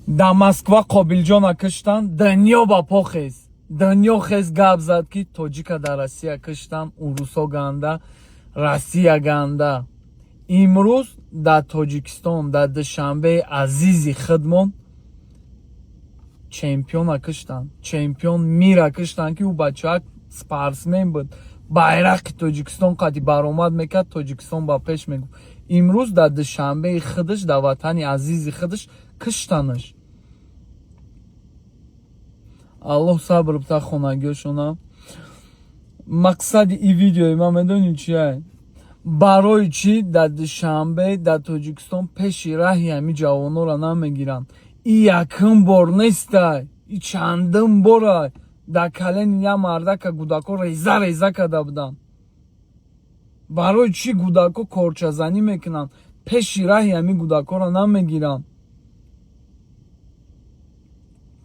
Дар Москва Қобилҷона киштанд, дунё ба по хез, дунё хез, гап зад, ки тоҷика дар Россия киштанд, урусо ганда, Россия ганда. Имрӯз дар Тоҷикистон, дар Душанбеи азизи худмон чемпиона киштанд, чемпион мира киштанд, ки ӯ бачаак спортсмен буд, байрақи Тоҷикистон қади баромад мекард, Тоҷикистон ба пеш мегуфт. Имрӯз дар Душанбеи худаш, дар ватани азизи худаш киштанаш. Аллоҳ сабр бита хонагиёшона. Мақсади и видеои ман медонӣ чия? Барои чӣ дар Душанбе, дар Тоҷикистон пеши раҳи ҳами ҷавононро намегиранд? И якум бор нестай, и чандум бора. Дар калени як мардака гудако реза реза карда буданд. Барои чӣ гудако корчазанӣ мекунанд, пеши раҳи ҳами гудакоро намегиранд?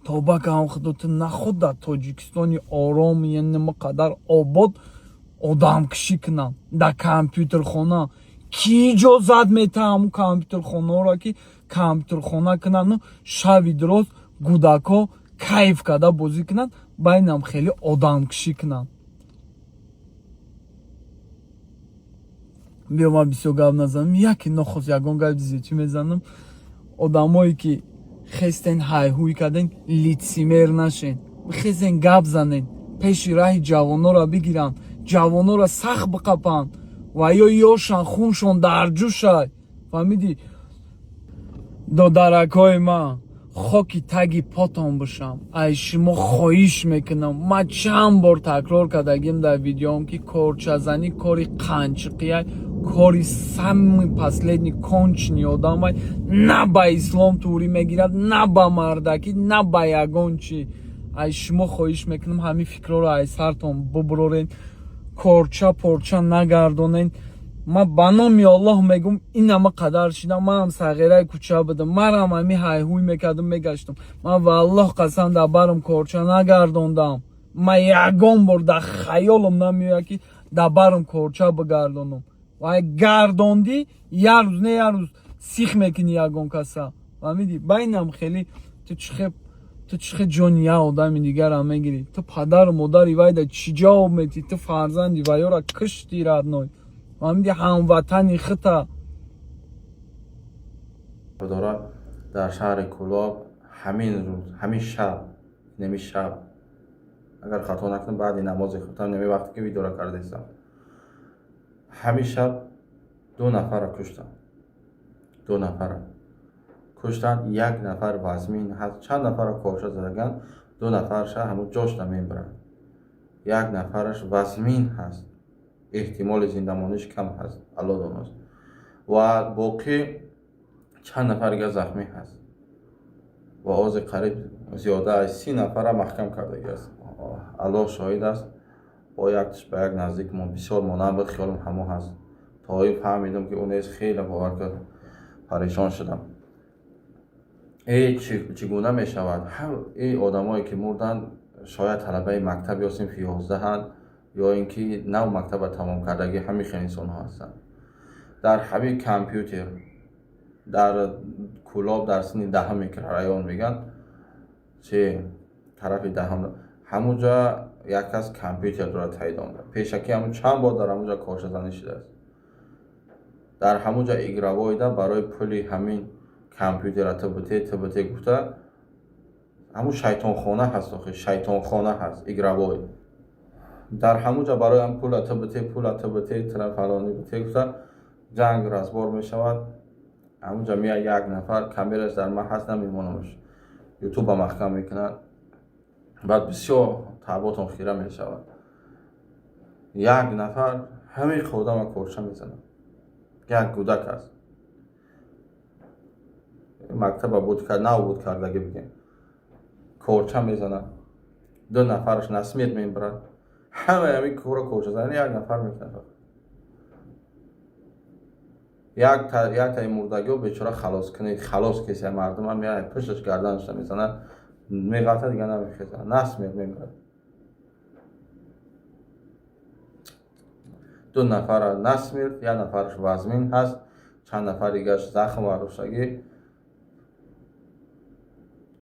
Тоба кам, худо, ту наход дар Тоҷикистони ором, янма қадар обод одамкушӣ кунанд. Дар компютерхона кӣ иҷозат метаҳ ҳамун компютерхонаҳоро, ки компютерхона кунанду шаби дуроз гудако кайф карда бозӣ кунанд, байнам хеле одамкушӣ кунанд? Биё, ман бисёр гап назанам, яке нохост ягон гап зичӣ мезанам. Одамое ки хестен, ҳайҳӯй карден, лицемер нашен, хезен, гап занен, пеши раҳи ҷавононро бигиранд, ҷавононро сахт биқапанд ва ё ёшан, хуншон дар ҷӯшай, фаҳмидӣ? Додаракҳои ман, хоки таги потон бошам, ай шумо хоҳиш мекунам. Ман чанд бор такрор кардагим дар видеоам, ки корчазанӣ кори қанчиқияй, кори самый последний конченый одамай. На ба ислом туғрӣ мегирад, на ба мардакӣ, на ба ягон чӣ. Ай шумо хоҳиш мекунам, ҳамин фикрҳоро ай сартон бубурорен, корча порча нагардонен. Ман ба номи Аллоҳ мегум, ин ҳама қадар шидам, манам сағираи кӯча будам, марам ҳами ҳайҳӯй мекардам, мегаштам. Ман ва Аллоҳ қасам, дар барам корча нагардондам. Ман ягон бор дар хаёлам намеояд, ки дар барам корча бигардонам. Вай гардондӣ, як рӯз не, як рӯз сих мекунӣ ягон каса, фаҳмидӣ? Байнам хеле ту чихе ҷони як одами дигарам мегирӣ? Ту падару модари вайда чӣ ҷавоб метӣ? Ту фарзанди ваёра кишти, родной, фаҳмидӣ? Ҳамватани хита. Дорад дар шаҳри Кӯлоб ҳамин рӯз, ҳамин шаб, неми шаб, агар хато накунам, баъди намози хутам, неми вақте ки видеоро кардаистам, ҳамин шаб ду нафарро куштанд. Ду нафарро куштанд, як нафар вазмин ҳаст. Чанд нафарро корча задаганд, ду нафарша ҳамун ҷошна мебаранд, як нафараш вазмин ҳаст, эҳтимоли зиндамониш кам ҳаст, Алло доност, ва боқӣ чанд нафар дига захмӣ ҳаст. Ва ози қариб зиёда аз 30 нафарра маҳкам кардагиаст. Аллоҳ шоҳид аст, бо якташ ба як наздикмон бисёр монанд буд, хиёлам ҳамо ҳаст. То ин фаҳмидам, ки ӯ нест, хеле, бовар кард, парешон шудам. Э, чӣ гуна мешавад? Ин одамое ки мурданд, шояд талабаи мактаб ё синфи 11анд, ё ин ки нав мактаба тамом кардагӣ, ҳамин хел инсонҳо ҳастанд. Дар ҳамин компютер дар Кӯлоб, дар синни даҳам микрорайон мегӯянд, чи тарафи даҳам, ҳамунҷа як кас компютер дорад таидонда. Пешакӣ ҳамун чанд бор дар ҳамунҷа корчазанӣ шудааст. Дар ҳамунҷа игровойда барои пули ҳамин компютера тбт тбт гуфта, ҳамун шайтонхона ҳаст, охи шайтонхона ҳаст, игровой. Дар ҳамунҷа барои ҳам пула тбт, пула тбт, фалони бт гуфта, ҷанг разбор мешавад. Ҳамунҷа меяд як нафар, камераш дар ман ҳаст, намемонамаш, ютуба маҳкам мекунад. Баъд бисёр таъботон хира мешавад. Як нафар ҳамин одама корча мезанад, як гудак аст, мактаба буд, нав буд кардагӣ бигем, корча мезанад, ду нафараш насмерть мебарад. Ҳамаи ҳамин кора корчазанӣ як нафар мекунад. Яктаи мурдагиҳо бечора халос кунед, халос кеса мардумам меяд, пушташ гарданашро мезанад, меғалта, дига намехезад, насмерть мебарад. Ду нафара насмерть, як нафараш вазмин ҳаст, чанд нафар дигаш захм вардоштагӣ.